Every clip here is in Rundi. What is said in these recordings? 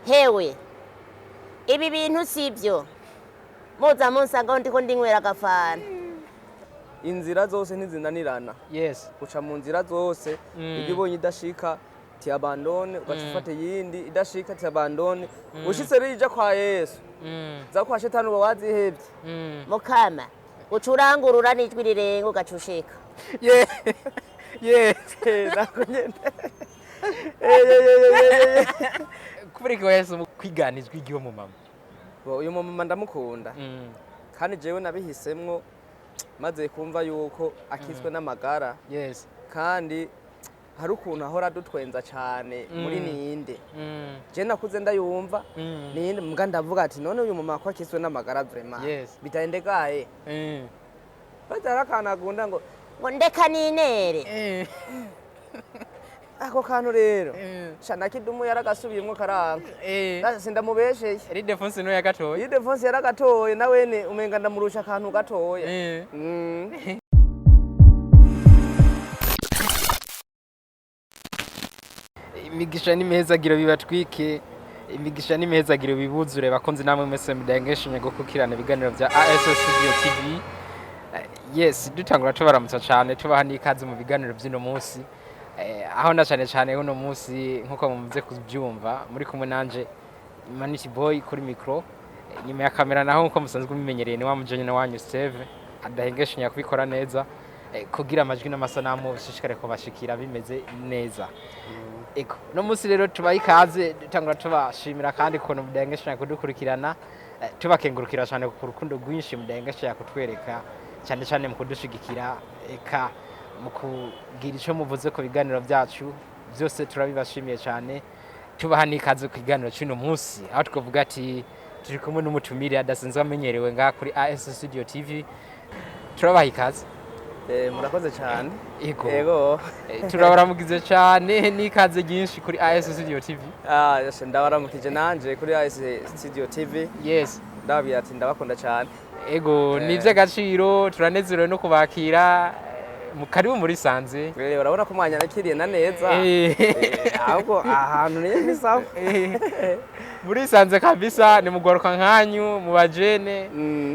Hewe, ibi bintu si byo, muza munsanga ndiko ndinywera agafanta. Inzira zose ntizinanirana. Uca mu nzira zose, ibyo ubonye idashika, tu abandonnes, ugaca ufata iyindi. Idashika, tu abandonnes. Ushitse rero ija kwa Yesu, za kwa shetani uba wazihevye. Mukama, uca urangurura n'ijwi rirenga, ugaca ushika. Yeah. Nako nyene. Eh, yeah, yeah, yeah, yeah. Kubera ko yahisemo kwigana ijwi ry'uwo mumama? Bo, uyu mumama ndamukunda, kandi jewe nabihisemwo maze kumva yuko akizwe n'amagara, kandi hari ukuntu ahora adutwenza cyane muri ninde. Je nakuze ndayumva ninde, mbwa ndavuga ati: "None uyu mumama ko akizwe n'amagara, vraiment bitaendegaye?" Baza hari akantu agunda ngo ngo ndeka ninere. Ako kantu rero, sha, na Kidumu yaragasubiyemwo karanka. Sindamubesheye. Iridefonse niwe yagatoye. Iyi Defonse yaragatoye, nawene umenga ndamurusha akantu gatoya. Imigisha n'imihezagiro bibatwike, imigisha n'imihezagiro bibuzure, bakunzi namwe mwese mudahengeshanya gukukirana ibiganiro bya AS Studio TV. Yes, dutangura tubaramutsa cyane, tubaha n'ikaze mu biganiro by'uno munsi. Aho na cyane cyane uno munsi, nk'uko mumaze kubyumva, muri kumwe nanje Maniti Boy kuri micro. Nyuma ya kamera naho, nk'uko musanzwe mumenyereye, ni wa mujanye na wanyu Steve adahengeshanya kubikora neza, kugira amajwi n'amasanamu bishishikare kubashikira bimeze neza. Ego, no munsi rero tubaha ikaze, dutangura tubashimira kandi ukuntu mudahengeshanya kudukurikirana, tubakengurukira cyane ku rukundo rwinshi mudahengeshanya kutwereka, cyane cyane mu kudushigikira, eka mu kugira icyo muvuze ku biganiro byacu byose. Turabibashimiye cyane, tubaha n'ikaze ku kiganiro cy'uno munsi, aho twavuga ati turi kumwe n'umutumire adasanzwe amenyerewe ngaha kuri AS Studio TV. Turabaha ikaze. Murakoze cyane. Ego. Ego. Turabaramugize cyane n'ikaze ryinshi kuri AS Studio TV. Ah, yes, ndabaramukije nanje kuri AS Studio TV. Ndababwira ati ndabakunda cyane. Ego, ni iby'agaciro, turanezerewe no kubakira. Mu karibu muri sanze. Urabona ko mwanya nakiriye na neza. Ahubwo ahantu niyo ni sawa. Muri sanze kabisa, ni mugwaruka nkanyu mu bajene,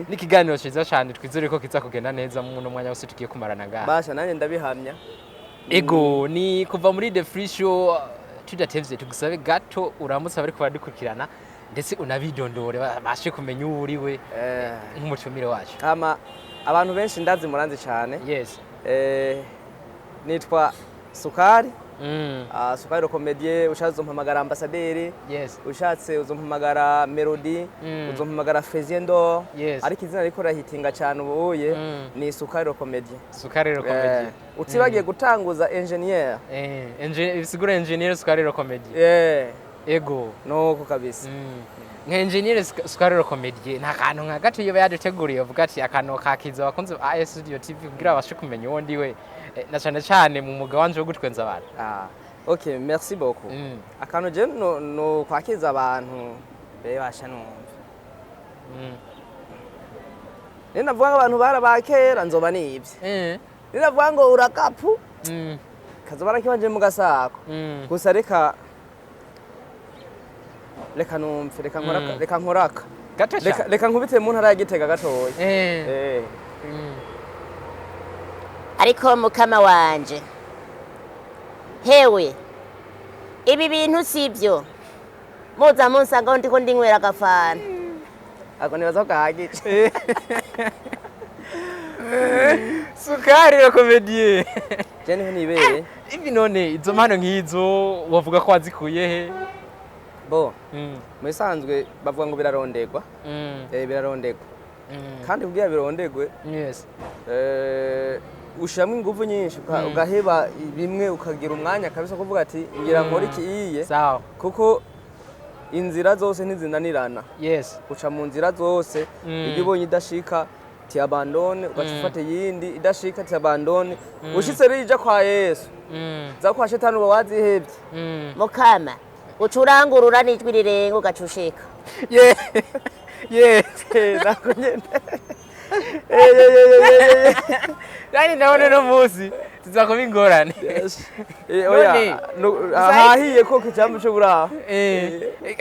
n'ikiganiro cyiza cyane, twizere ko kiza kugenda neza mu uno mwanya wose tugiye kumarana ngaha. Basha, nanjye ndabihamya. Ego, ni kuva muri The Free Show. Tudatevye, tugusabe gato uramutse abari baradukurikirana, ndetse unabidondore babashe kumenya uwo uriwe nk'umutumire wacu. Hama abantu benshi ndazi muranzi cyane. Nitwa Sukari. Ah, Sukari Comédien. Ushatse uzompamagara Ambassadeur, ushatse uzompamagara Melody, uzompamagara Fezien d'Or. Ariko izina riko rahitinga cyane ubuye ni Sukari Comédien. Sukari Comédien. Utibagiye gutanguza Engineer. Bisigura Engineer Sukari Comédien. Ego. Nuko kabisa. Nka Engineer Sukari Comédien, nta kantu nka gato iyo yaduteguriye uvuga ati akantu kakiza abakunzi ba AS Studio TV kugira babashe kumenya uwo ndiwe, na cyane cyane mu mwuga wanje wo gutwenza abantu? Ah, okay, merci beaucoup. Akantu je no kwakiza abantu bebasha numva. Rero navuga ngo abantu barabakera nzoba nibye. Rero navuga ngo urakapu kazoba rakibanje mu gasako. Gusa reka numve, reka nkoraka, reka nkoraka. Gato Reka cyane. reka nkubite mu ntara ya Gitega gatoya. Ariko mukama wanje, hewe, ibi bintu si byo, muza munsanga ndiko ndinywera agafanta. Ako nibaza ko gahagije. Sukari Comédien. Je niho nibereye. Ibi none izo mpano nk'izo wavuga ko wazikuye he? Bo, mu bisanzwe bavuga ngo birarondegwa. Birarondegwa. Kandi kugira birondegwe, ushiramo ingufu nyinshi, ugaheba bimwe, ukagira umwanya kabisa kuvuga ati ngira nkore iki iye, kuko inzira zose ntizinanirana. Uca mu nzira zose, ibyo ubonye idashika, tu abandonnes, ugaca ufata iyindi. Idashika, tu abandonnes. Ushitse rero ija kwa Yesu, za kwa shetani uba wazihevye. Mukama, uca urangurura n'ijwi rirenga, ugaca ushika. Yeah. Nako nyene. Kandi ndabona uno munsi tuza kuba ingorane. Oya. None, Hahiye ko ku cyambu cyo buraho.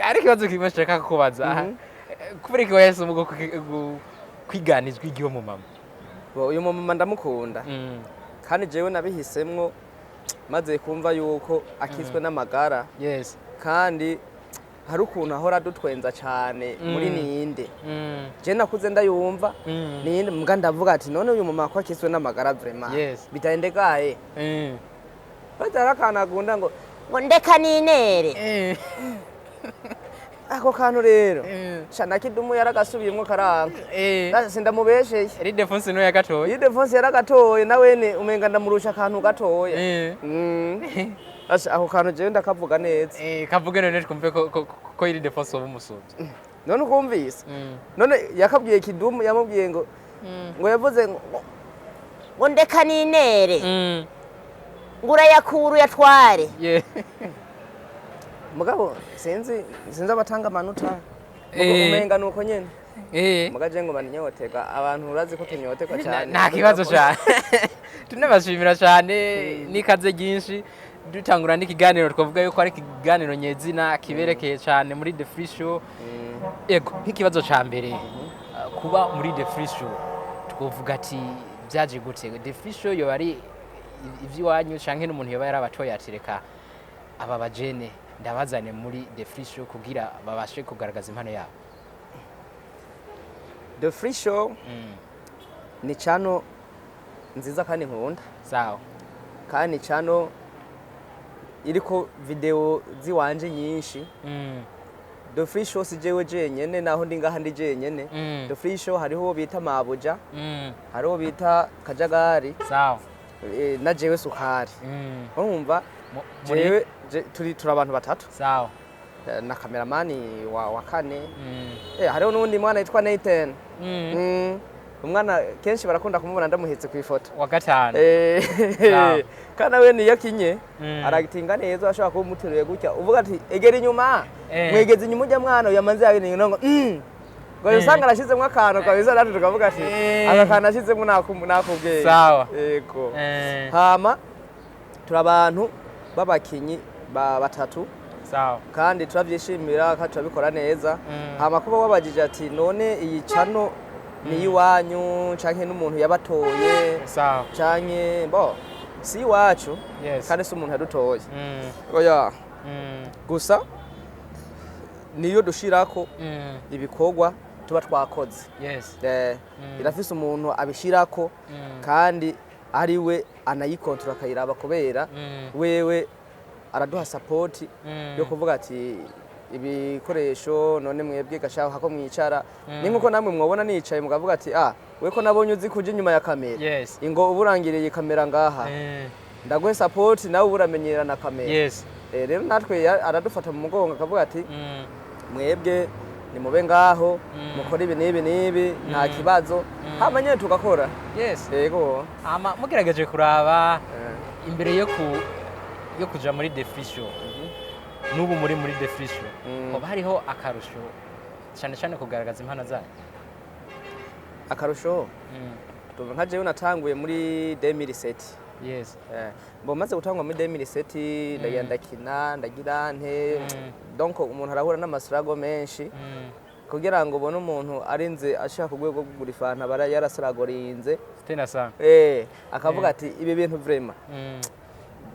Ariko ikibazo kimwe nshaka kukubaza, kubera ko yahisemo kwigana ijwi ry'uwo mumama? Bo, uyu mumama ndamukunda, kandi jewe nabihisemwo maze kumva yuko akizwe n'amagara, kandi hari ukuntu ahora adutwenza cyane muri ninde. Je nakuze ndayumva ninde, mbwa ndavuga ati: "None uyu mumama ko akizwe n'amagara, vraiment bitaendegaye?" Batari akantu akunda ngo Ngo ndeka ninere. Ako kantu rero, sha, na Kidumu yaragasubiyemwo karanka. Sindamubesheye. Iridefonse niwe yagatoye. Iridefonse yaragatoye, nawene umenga ndamurusha akantu gatoya. Asha, ako kantu jewe ndakavuga neza. Kavuge none twumve ko Iridefonse woba umusumvyi. None ukumvise, none yakabwiye Kidumu, yamubwiye ngo yavuze ngo Ngo ndeka ninere, ngo urayakura uyatware. Mugabo sinzi abatanga amanota. Mugo umenga nuko nyene. Muga je ngo baninyotega abantu, urazi ko tunyotegwa cyane. Nta kibazo cyane, tunabashimira cyane n'ikaze ryinshi. Dutangura n'ikiganiro, twavuga yuko ari ikiganiro nyezina kiberekeye cyane muri The Free Show. Ego, nk'ikibazo ca mbere, kuba muri The Free Show, twovuga ati byaje gute? The Free Show yoba ari ivy'iwanyu, canke n'umuntu yoba yarabatoye ati: "Reka aba bajene ndabazane muri The Free Show kugira babashe kugaragaza impano yabo"? The Free Show ni channel nziza kandi nkunda, kandi ni channel iriko video ziwanje nyinshi. The Free Show si jewe jenyene, naho ndi ngaha ndi jenyene. The Free Show hariho uwo bita Mabuja, hariho uwo bita Kajagari, na jewe Sukari. Urumva, jewe turi abantu batatu, na kameramani wa kane. Hariho n'uwundi mwana yitwa Nathan. Umwana kenshi barakunda kumubona ndamuhetse ku ifoto. Wa gatanu. Kandi nawe niyo akinye aragitinga neza, ashobora kuba umuteruye gutya, uvuga ati: "Egera inyuma." Mwegeze inyuma ujya mwana yamaze yabintu ngo ngo usanga arashizemo akantu kabisa, natwe tukavuga ati: "Aka kantu ashizemo nakubwiye." Yego. Hama turi abantu b'abakinyi batatu, kandi turabyishimira kandi turabikora neza. Hama kuba wabajije ati: "None iyi channel ni iwanyu canke n'umuntu yabatoye?" Canke bo si iwacu, kandi si umuntu yadutoye, oya. Gusa niyo dushirako ibikorwa tuba twakoze. Irafise umuntu abishirako, kandi ari we anayikontora akayiraba, kubera wewe araduha support yo kuvuga ati: "Ibikoresho none mwebwe gashaka ko mwicara." Ni nkuko namwe mwobona nicaye mukavuga ati: "Ah, we ko nabonye uzi kuja inyuma ya kamera, ingo uburangiriye kamera ngaha, ndaguhe support." Nawe uba uramenyera na kamera. Rero natwe aradufata mu mugongo akavuga ati: "Mwebwe nimube ngaho, mukore ibi n'ibi n'ibi, nta kibazo." Hama nyene tugakora. Yego. Ama mugerageje kuraba imbere yo kuja muri The Free Show n'ubu muri The Free Show, hoba hariho akarusho, cyane cyane kugaragaza impano zanyu? Akarusho, tuvuga nka jewe natanguye muri 2007. Mbo maze gutangwa muri 2007, ndagira ndakina, ndagira nte, donc umuntu arahura n'amasirago menshi kugira ngo ubone umuntu arinze ashaka ku rwego rwo kugura ifanta, bara yarasiragorinze. Tena sana. Akavuga ati: "Ibi bintu vraiment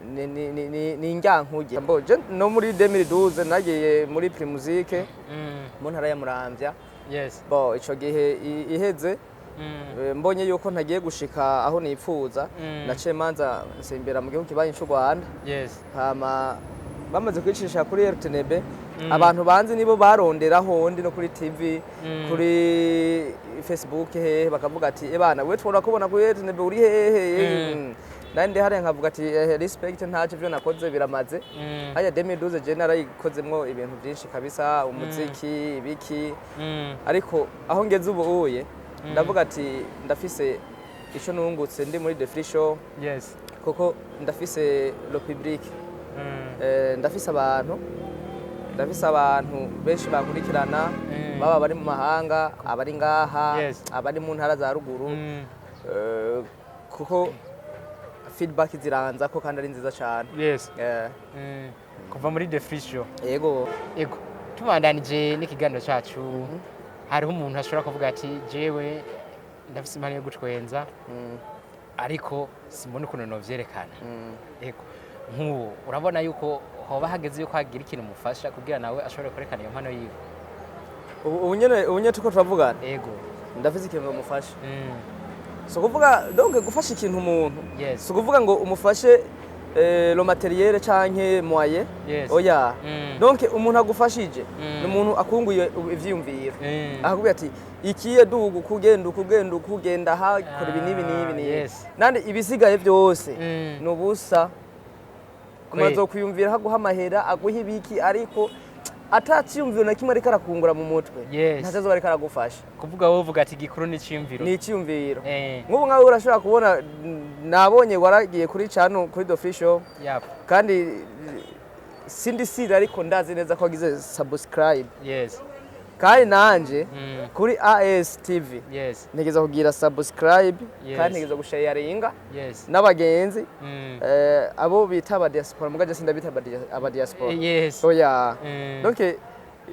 ni indyankuge." Mbo je no muri 2012 nagiye muri Primusic mu ntara ya Muramvya. Bo ico gihe iheze, mbonye yuko ntagiye gushika aho nipfuza, naciye manza nsimbira mu gihugu kibanyi c'u Rwanda. Hama bamaze kwicisha kuri RTNB, abantu banzi nibo barondera hondi no kuri TV, kuri Facebook, hehe, bakavuga ati: "Ebana we, twora kubona kuri RTNB, uri hehe?" Nandi ndi hariya nkavuga ati: "Respect, ntacyo, ibyo nakoze biramaze." Hajya 2012 je narayikozemwo ibintu byinshi kabisa, umuziki, ibiki, ariko aho ngeze ubu uye ndavuga ati ndafise ico nungutse ndi muri The Free Show, kuko ndafise le public. Ndafise abantu benshi bankurikirana. Baba bari mu mahanga, abari ngaha, abari mu ntara za ruguru, kuko feedback ziranza ko kandi ari nziza cyane. Kuva muri The Free Show. Yego. Ego, tubandanije n'ikiganiro cyacu, hariho umuntu ashobora kuvuga ati: "Jewe ndafise impano yo gutwenza, ariko simbona ukuntu novyerekana." Ego, nk'ubu urabona yuko hoba hageze yuko hagira ikintu mufasha kugira nawe ashobore kwerekana iyo mpano yiwe? Ubu nyene tuko turavugana, ndafise ikintu bamufasha. Si ukuvuga, donc gufasha ikintu umuntu, si ukuvuga ngo umufashe le matériel canke moyen. Oya. Donc umuntu agufashije ni umuntu akunguye ivyiyumviro, akakubwira ati: "Ikiye dugu kugenda ukugenda ukugenda aha, kora ibi n'ibi n'ibi n'ibi." Nandi ibisigaye byose ni ubusa. Umaze kwiyumvira aguha amahera, aguha ibiki, ariko ataciyumviro na kimwe ariko arakungura mu mutwe, ntacyo azoba ariko aragufasha. Kuvuga wowe uvuga ati igikuru ni iciyumviro. Ni icyiyumviro. Nk'ubu nkawe urashobora kubona, nabonye waragiye kuri channel, kuri The Official, kandi sindi siri, ariko ndazi neza ko wagize subscribe. Kandi nanje kuri AS TV ntegeza kugira subscribe, kandi ntegeza gusharinga n'abagenzi, abo bita aba diaspora, mugaje sindabita aba diaspora. Oya. Donc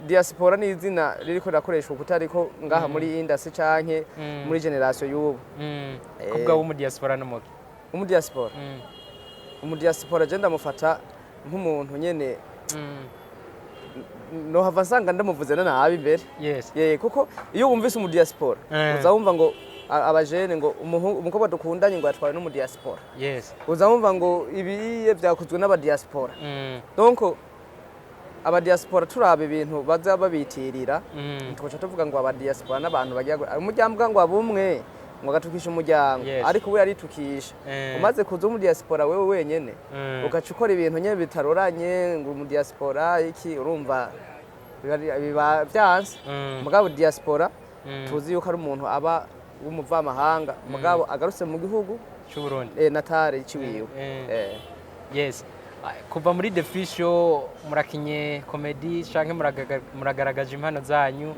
diaspora ni izina ririko rirakoreshwa kutariko ngaha muri industry canke muri generation y'ubu. Kuvuga wo mu diaspora no muki? Umu diaspora, umu diaspora je ndamufata nk'umuntu nyene, nohava nsanga ndamuvuze na nabi imbere. Ye, kuko iyo wumvise umu diaspora, uza wumva ngo abajene ngo umukobwa dukundanye ngo yatwawe n'umu diaspora. Uza wumva ngo ibiye byakozwe n'aba diaspora. Donc aba diaspora, turaba ibintu baza babitirira, tugaca tuvuga ngo aba diaspora n'abantu bagiye umuryango ngo abumwe ngo agatukisha umuryango, ariko we yaritukisha. Umaze kuza mu diaspora wewe wenyene, ugaca ukora ibintu nyene bitaroranye, ngo mu diaspora iki, urumva biba byanse. Mugabo diaspora, tuzi yuko ari umuntu aba w'umuvamahanga, mugabo agarutse mu gihugu c'Uburundi natale ciwiwe. Yes. Ah, kuva muri The Free Show murakinye comedy canke muragaragaje impano zanyu.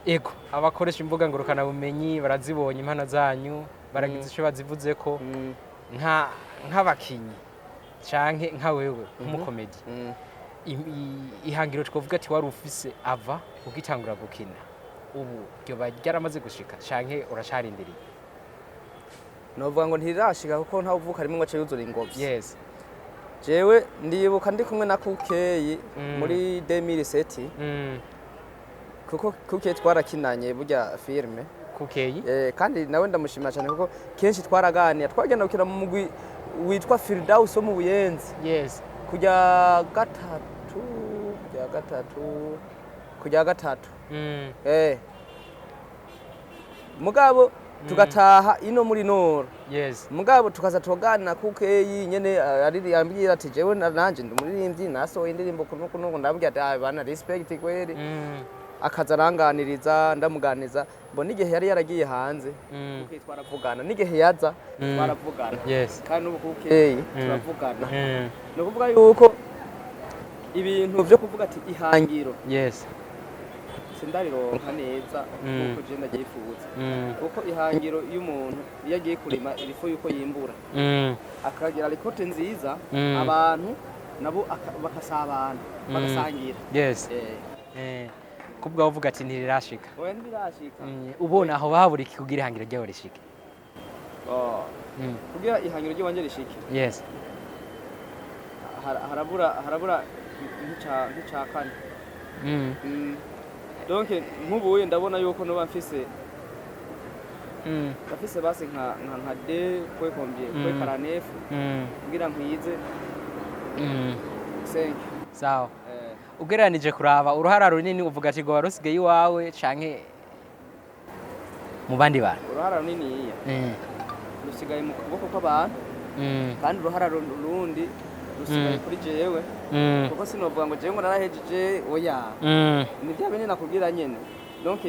Ego, abakoresha imbuga ngurukana bumenyi barazibonye impano zanyu, baragize ico bazivuzeko. Nk'abakinyi canke nka wewe nk'umukomedi, ihangiro twovuga ati wari ufise ava ugitangura gukina, ubu ryoba ryaramaze gushika canke uracarindiriye? Novuga ngo ntirirashika, kuko ntawe uvuka rimwe ngo ace yuzura ingobyi. Jewe ndibuka ndi kumwe na Kukeyi muri 2007, kuko Kukeyi twarakinanye burya filme. Kukeyi. Kandi nawe ndamushimira cyane, kuko kenshi twaraganira, twagenda gukina mu mugwi witwa Firdaus wo mu Buyenzi, kujya gatatu, kujya gatatu, kujya gatatu. Mugabo tugataha ino muri noro, mugabo tukaza tuganira. Kukeyi nyene ariri ambwira ati: "Jewe nanje ndi umuririmbyi, nasohoye indirimbo kuno kuno." Ndabwira ati: "Ah, bana, respect kweri." Akaza aranganiriza, ndamuganiriza, mbona igihe yari yaragiye hanze, Kukeyi twaravugana, n'igihe yaza twaravugana, kandi n'ubu Kukeyi turavugana. Ni ukuvuga yuko ibintu vyo kuvuga ati ihangiro, sindarironka neza nkuko je ndavyifuza, kuko ihangiro iyo umuntu iyo agiye kurima irifu yuko yimbura, akagira récolte nziza, abantu nabo bakasabana, bagasangira. Kubwa uvuga ati ntirirashika. Oya, ntibirashika. Ubona aho babura iki kugira ihangiro ryawe rishike? Oh, kugira ihangiro ry'iwanje rishike, harabura nk'ica kane. Donc nk'ubuye ndabona yuko noba mfise, ndafise basi nka deux point combien, point 49, kugira nkwize 5. Sawa. Ugereranije kuraba uruhara runini, uvuga ati ngo rusigaye iwawe canke mu bandi bantu? Uruhara runiniya rusigaye mu kuboko kw'abantu, kandi uruhara rundi rusigaye kuri jewe, kuko sinovuga ngo jewe ngo narahejeje, oya. Ni bya bindi nakubwira nyene. Donc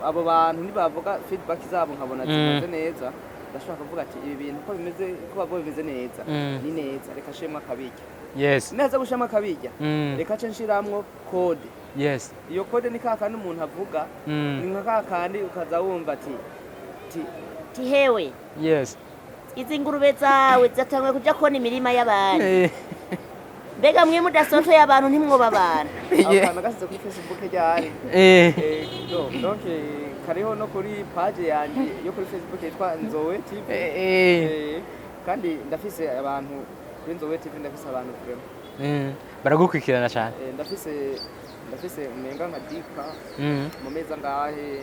abo bantu nibavuga feedback zabo nkabona zimeze neza, ndashobora kuvuga ati ibi bintu ko bimeze, ko bavuga bimeze neza, ni neza, reka shemwe akabirya. Neza gushiramo akabirya, reka ce nshiramwo code. Iyo code ni ka kandi umuntu avuga, ni nka ka kandi ukaza wumva ati Tihewe, izi ngurube zawe zatanguye kuja kona imirima y'abantu. Mbega mwe mudasotoye abantu ntimwoba abantu? Ako kantu gasize kuri Facebook ryari. Donc kariho no kuri page yanje yo kuri Facebook yitwa Nzowe TV. Kandi ndafise abantu kuri Nzowe TV, ndafise abantu vraiment. Baragukurikirana cyane. Ndafise umenga nka dika mu mezi angahe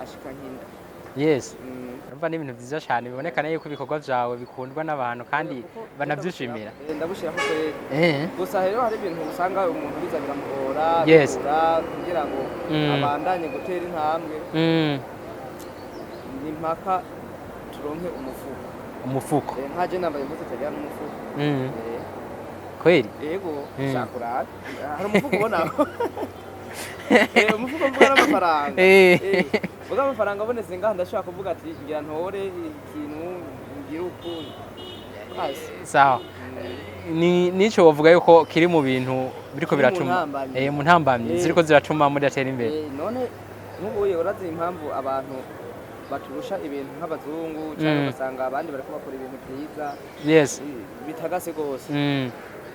ashika nkinda. Urumva ni ibintu byiza cyane, bibonekana yuko ibikorwa byawe bikundwa n'abantu kandi Kuko banabyishimira. Ndabushiraho kweri. Gusa rero hari ibintu usanga umuntu biza biramugora bigora kugira ngo abandanye gutera intambwe. Ni mpaka turonke umufuko. Umufuko. Nkaje nambaye impuzu itagira n'umufuko. Kweli? Yego. Shaka urabe hari umufuko ubona. Umufuko mvuga n'amafaranga. Mvuga amafaranga abonetse ngaha, ndashobora kuvuga ati ngira ntore ikintu, ngira uku hasi. Sawa, ni nico wovuga yuko kiri mu bintu biriko Kiri mu biratuma ntambamyi. Mu ntambamyi ziriko ziratuma mudatera imbere. None nk'ubuye urazi impamvu abantu baturusha ibintu nk'abazungu cyangwa ugasanga abandi bariko bakora ibintu byiza bitagase rwose?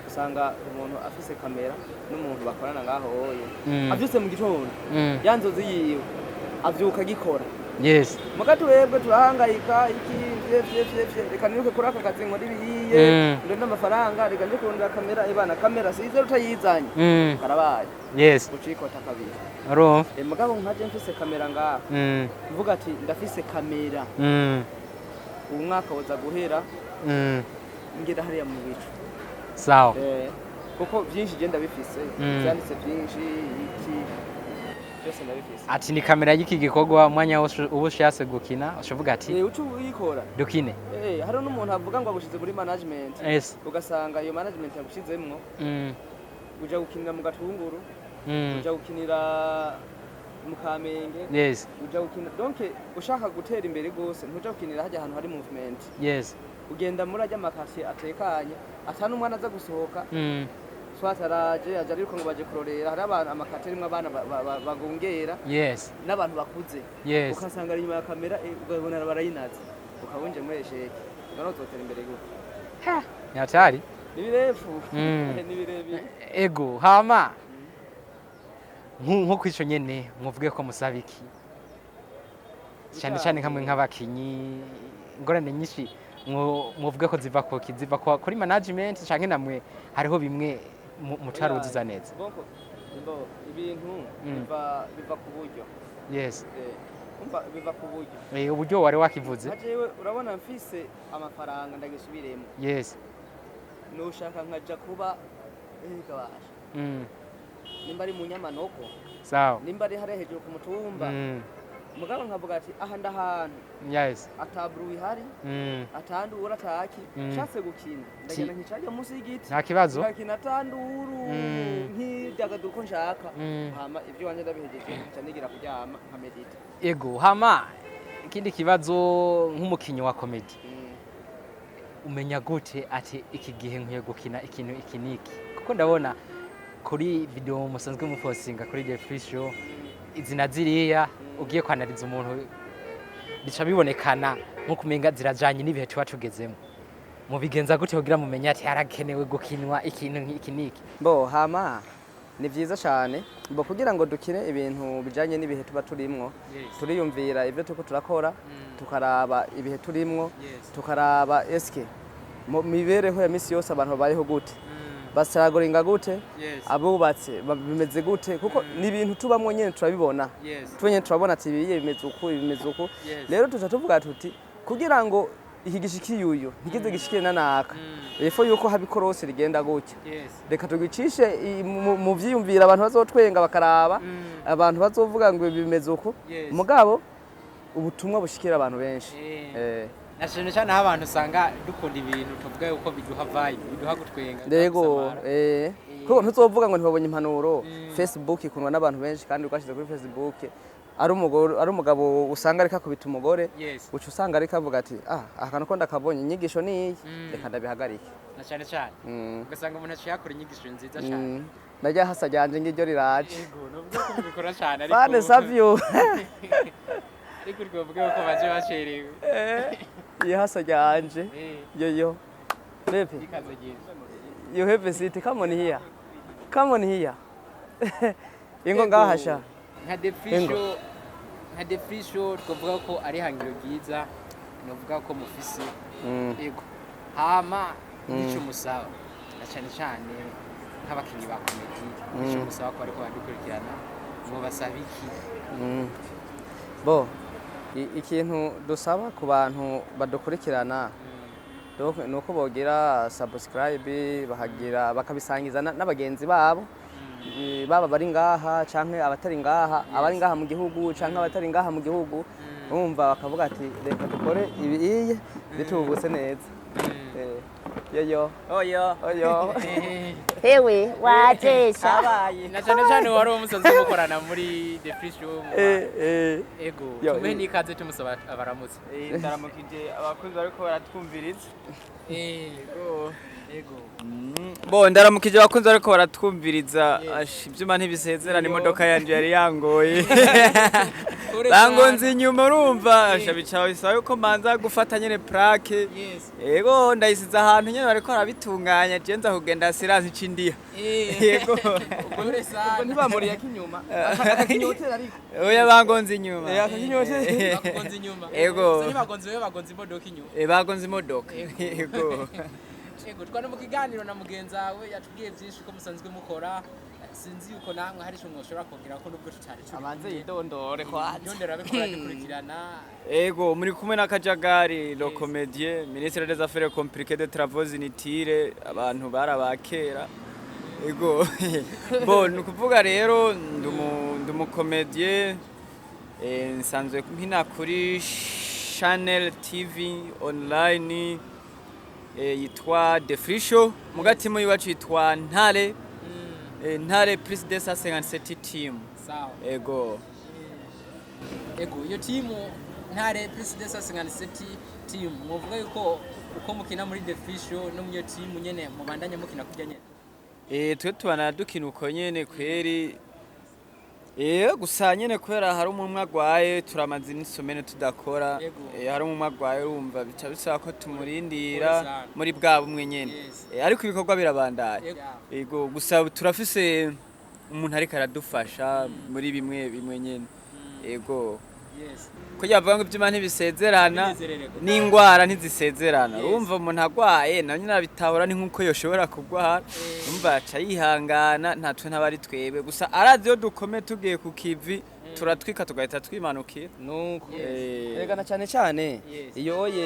Usanga umuntu afise kamera n'umuntu bakorana ngaho hoye avyutse mu gitondo, ya nzozi yiwe avyuka agikora. Muga twebwe turahangayika iki vye vye vye vye, reka niruke kuri aka kazi nkora ibiyiye, ndonde amafaranga, reka nje kurondera kamera. Ibana kamera size utayizanye, karabaye, ucikota kabiri. Urumva. Mugabo nkaje mfise kamera ngaha, mvuga ati ndafise kamera, ubu mwaka woza guhera ngera hariya mu bicu. Kuko byinshi je ndabifise, vyanditse byinshi, iki byose ndabifise. Ati ni kamera y'iki gikorwa, umwanya wose uba ushatse gukina ushavuga ati uca uyikora. Dukine. Hari n'umuntu avuga ngo agushize muri management, ugasanga iyo management yagushizemwo, uja gukinira mu Gatunguru, uja gukinira mu Kamenge, uja gukina. Donc ushaka gutera imbere gose, ntuja gukinira hajya ahantu hari movement. Ugenda muri ajya ama quartier atekanye, ata n'umwana aza gusohoka, swat araje aje ariruka ngo baje kurorera. Hari abantu ama quartier arimwo abana bagongera n'abantu bakuze, ukasanga ari inyuma ya kamera, ukabona barayinaze, ukabunje muri échec. None uzotera imbere gute? Ni hatari. Ni birefu, ni birebire. Ego, hama nko kwico nyene muvuge ko musaba iki cyane cyane nkamwe nk'abakinyi? Ingorane nyinshi muvuge ko ziva kuki? Ziva kuri management canke namwe hariho bimwe mutaruzuza neza? Bonko bo ibintu biva ku buryo. Umva, biva ku buryo. Uburyo wari wakivuze. Nka jewe urabona mfise amafaranga, ndagisubiremo, nushaka nkaja kuba gabasha, nimba ari mu Nyamanoko, nimba ari hariya hejuru ku mutumba, mugabo nkavuga ati aha ndahantu ataburu ihari, atandura ataki, nshatse gukina ndagenda nkicarya munsi y'igiti, Nta kibazo. nkakina atanduru, nkidagadura uko nshaka. Hama ibyo wanje ndabihejeje, nca nigira kuryama nkamedita. Ego, hama ikindi kibazo, nk'umukinyi wa comedy, umenya gute ati iki gihe nkwiye gukina ikintu iki n'iki? Kuko ndabona kuri video musanzwe mupostinga kuri The Free Show, izi na ziriya, ugiye kwanariza umuntu bica bibonekana nko kumenga zirajanye n'ibihe tuba tugezemo. Mubigenza gute kugira mumenye ati harakenewe gukinwa ikintu nk'iki n'iki? Bo hama ni byiza cyane bo kugira ngo dukine ibintu bijanye n'ibihe tuba turimwo. Turiyumvira ibyo turiko turakora, tukaraba ibihe turimwo, tukaraba eske mu mibereho ya misi yose abantu babayeho gute, basaragoringa gute, abubatse bimeze gute, kuko ni ibintu tubamwo nyene turabibona. Twe nyene turabona ati ibiye bimeze uku, ibi bimeze uku. Rero tuca tuvuga tuti kugira ngo iki gishikiye uyu ntikize gishikire na naka, ifo yuko haba ikorosi rigenda gutya, reka tugicishe mu vyiyumviro, abantu bazotwenga bakaraba, abantu bazovuga ngo ibi bimeze uku, mugabo ubutumwa bushikira abantu benshi. Na cyane cyane aho abantu usanga dukunda ibintu tuvuga yuko biduha vibe, biduha gutwenga, biduha Ndego. gusamara. Kuko ntuzovuga ngo ntibabonye impanuro. Facebook ikundwa n'abantu benshi, kandi ugashize kuri Facebook Ari umugore, ari umugabo usanga ariko akubita umugore, uca usanga ariko avuga ati: "Ah, akantu ko ndakabonye, inyigisho ni iyi, reka ndabihagarike." Na cyane cyane ugasanga umuntu aciye akora inyigisho nziza cyane. Najya hasa ryanje ngiryo riraje. Ego, nubwo ko mubikora cyane, ariko Fane savyo. Ariko twavuga ko baje bacerewe. Iyo hasa ryanje. Yo yo Pepe. Ikaze ryiza. You have a seat. Come on here, come on here. Ingo ngaha sha. Nka The Free Show, nka The Free Show, twavuga ko ari ihangiro ryiza, novuga ko mufise. Ego, hama nico musaba na cyane cyane nk'abakinnyi ba comédie, nico musaba ko bariko badukurikirana, mubasaba iki? Bo ikintu dusaba ku bantu badukurikirana, donc ni uko bogira subscribe, bakagira bakabisangiza n'abagenzi babo, baba bari ngaha canke abatari ngaha, abari ngaha mu gihugu canke abatari ngaha mu gihugu. Urumva, bakavuga ati: "Reka dukore ibi iye bitubutse neza." Yoyo. Oyo. Oyo. Hewe wajesha. Kabaye. Na cyane cyane wari umusanzwe mukorana muri The Free Show Ego. Yo, tumuhe n'ikaze, tumusaba abaramutse. Ndaramukije abakunzi bariko baratwumviriza. Ego, ego. Bo ndaramukije abakunzi bariko baratwumviriza. Ash, ivyuma ntibisezerana, imodoka yanje yari yangoye. Kure. Bangonze inyuma, urumva, asha bica bisaba yuko manza gufata nyene plaque. Ego, ndayisize ahantu nyene bariko barabitunganya, je nza kugenda assurance icindiha. Yego. Kure sana. Ntibamuriye akinyuma akakinyotera ariko. Oya, bangonze inyuma. Akakinyotera. Bagonze inyuma. Ego. Sasa ntibagonze wewe, bagonze imodoka inyuma. Bagonze imodoka. Yego. Ego, twari mu kiganiro na mugenzi wawe, yatubwiye byinshi ko musanzwe mukora. Sinzi yuko namwe hari icyo mwoshobora kongera ko nubwo tutari turi Abanze yidondore kwanza. Yondora abikora dukurikirana. Ego, muri kumwe na Kajagari, le comédien, ministre des affaires compliquées de travaux inutiles, abantu barabakera. Ego. Bo, ni ukuvuga rero ndi umu comédien, nsanzwe nkina kuri Channel TV online, yitwa The Free Show, mu gatimu iwacu yitwa Ntare, Ntare plus 257 team. Sawa. Ego. Ego, iyo timu Ntare plus 257 team, mwovuga yuko uko mukina muri The Free Show no mu iyo timu nyene mubandanya mukina kurya nyene? Twe tubana dukina uko nyene kweri. Gusa nyene kubera hari umwe agwaye, turamaze n'isomene tudakora. Hari umwe agwaye, urumva bica bisaba ko tumurindira Pole sana. muri bwa bumwe nyene. Ariko ibikorwa birabandanya. Ego, gusa turafise umuntu ariko aradufasha muri bimwe bimwe nyene. Ego. Ko yavuga ngo ivyuma ntibisezerana, Binezerererwa. n'ingwara ntizisezerana. Urumva umuntu agwaye nawe nyine arabitahura, ni nk'uko yoshobora kugwara, urumva aca yihangana, ntatwe ntaba ari twebwe gusa arazi iyo dukome tugiye ku kivi turatwika tugahita twimanukira. Nuko erega na cyane cyane iyo oye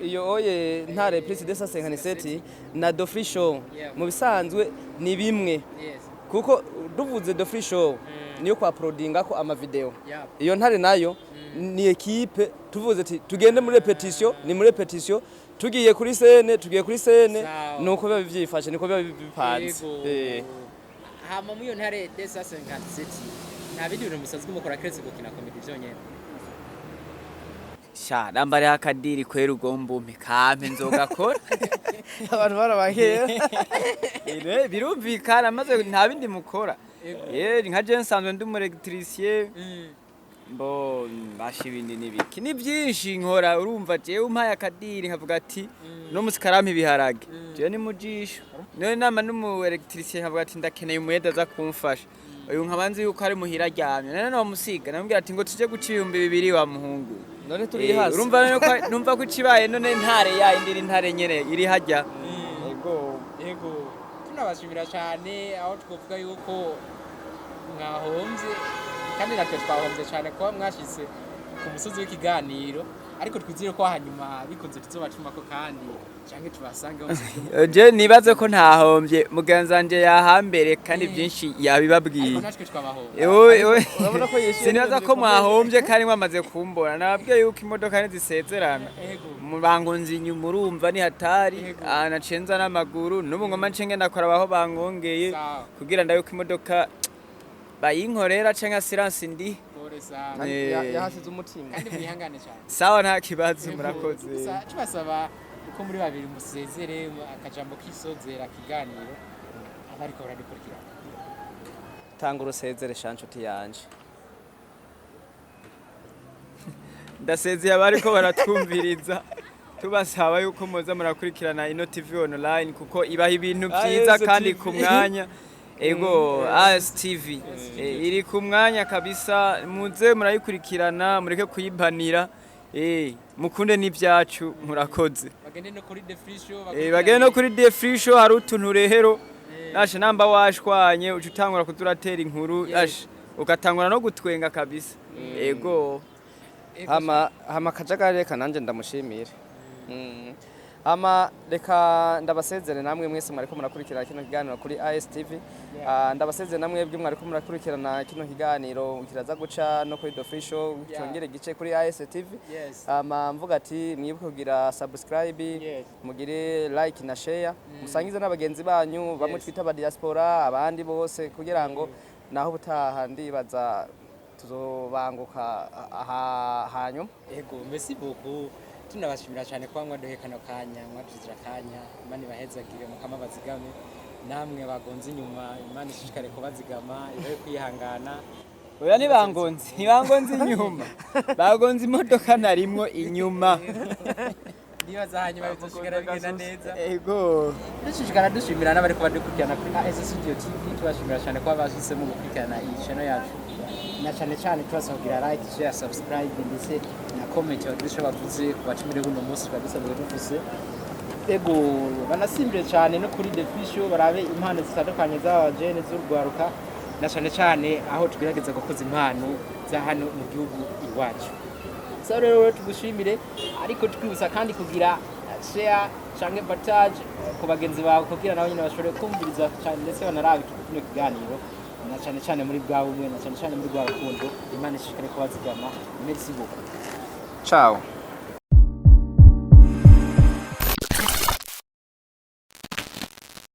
iyo oye Ntare plus 257 na The Free Show mu bisanzwe ni bimwe, kuko duvuze The Free Show niyo kwa uploadinga ko ama video, iyo Ntare nayo ni équipe. Tuvuze ati tugende muri répétition, ni muri répétition, tugiye kuri scène, tugiye kuri scène. Nuko biba byifashe, niko biba bipanze. Hama muri iyo Ntare 257 nta bindi bintu musanzwe mukora keretse gukina comédie byonyene? Sha, nambariho akadiri kwera, ugomba umpe kampe nzogakora. Abantu barabahera. Birumvikana, maze nta bindi mukora. Nka je nsanzwe ndi umu électricien. Mbo mbasha ibindi n'ibiki ni byinshi nkora. Urumva jewe umpaye akadiri nkavuga ati no musi karampa ibiharage, jewe ni mujisho none nama n'umu électricien nkavuga ati ndakeneye umuyede aza kumfasha, uyu nkaba nzi yuko ari muhira aryamye, none nomusiga namubwira ati ngo tuje guca 2000 wa muhungu. None turi hasi. Urumva none ko numva ko ikibaye none Ntare ya indi iri Ntare nyene iri hajya. Ego. Ego, tunabashimira cyane, aho twavuga yuko mwahombye kandi natwe twahombye cyane kuba mwashyize ku musozi w'ikiganiro, ariko twizere ko hanyuma bikunze tuzobatumako kandi cyangwa tubasange aho musanzwe. Je nibaze ko ntahombye, mugenzi wanje yahambere kandi byinshi yabibabwiye. Ariko natwe twabahombye. Ewe, Urabona ko yishyuye. Sinibaza ko mwahombye kandi mwamaze kumbona, nababwiye yuko imodoka ntizisezerana. Bangonze inyuma, urumva ni hatari. Naciye nza n'amaguru n'ubu ngoma nce ngenda kuraba aho bangongeye kugira ndabe ko imodoka bayinkorera canke assurance ndi. Pole. Sana. Kandi yahasize umutima. Kandi mwihangane cyane. Sawa, nta kibazo, murakoze. Gusa tubasaba uko muri babiri musezere akajambo kisozera kiganiro abariko baradukurikirana. Tanga urusezere sha nshuti yanje. Ndasezeye abariko baratwumviriza, tubasaba yuko muza murakurikirana ino TV online kuko ibaha ibintu vyiza AS kandi TV. ku mwanya. Ego, ASTV iri ku mwanya kabisa, muze murayikurikirana, mureke kuyibanira, mukunde n'ivyacu, murakoze. Bagende no kuri The Free Show. Bagende no kuri The Free Show, hari utuntu rehero nashe namba washwanye uca utangura kuzuratera inkuru ashe ugatangura no gutwenga kabisa, ego. Hama Kajagari, reka nanje ndamushimire. Hama reka ndabasezere namwe mwese mwariko murakurikirana kino kiganiro kuri ASTV. Ah, ndabasezere namwe bwe mwariko murakurikirana kino kiganiro, kiraza guca no kuri The Free Show, cyongere gice kuri ASTV. Hama mvuga ati mwibuke kugira subscribe, mugire like na share, musangize n'abagenzi banyu bamwe twita aba diaspora, abandi bose, kugira ngo naho ubutaha ndibaza tuzobanguka aha hanyuma. Ego, merci beaucoup. Tunabashimira cyane kuba mwaduhe kano kanya, mwaduzira akanya. Imana ibahezagire, mukama bazigame. Namwe bagonze inyuma, Imana ishishikare kubazigama, ibahe kwihangana. Oya, ntibangonze inyuma, bagonze imodoka narimwo inyuma. Nibaza hanyuma bizoshikara bigenda neza. Ego. Dushishikara dushimira n'abari kubadukurikirana kuri AS Studio TV, tubashimira cyane kuba bashisemo gukurikirana iyi channel yacu, na cyane cyane tubasaba kugira like, share, subscribe ndetse na comment, bagira icyo bavuze ku batumire buno munsi twari dusanzwe dufise. Ego, banasimbire cyane no kuri The Free Show, barabe impano zitandukanye z'abajene, z'urwaruka, na cyane cyane aho tugerageza gukoza impano za hano mu gihugu iwacu. So rero tugushimire, ariko twibutsa kandi kugira share canke partage ku bagenzi bawe kugira nabo nyine bashobore kumviriza cyane ndetse banarabe kino kiganiro, na cyane cyane muri bwa bumwe, na cyane cyane muri bwa rukundo. Imana ishishikare kubazigama. Merci beaucoup. Ciao.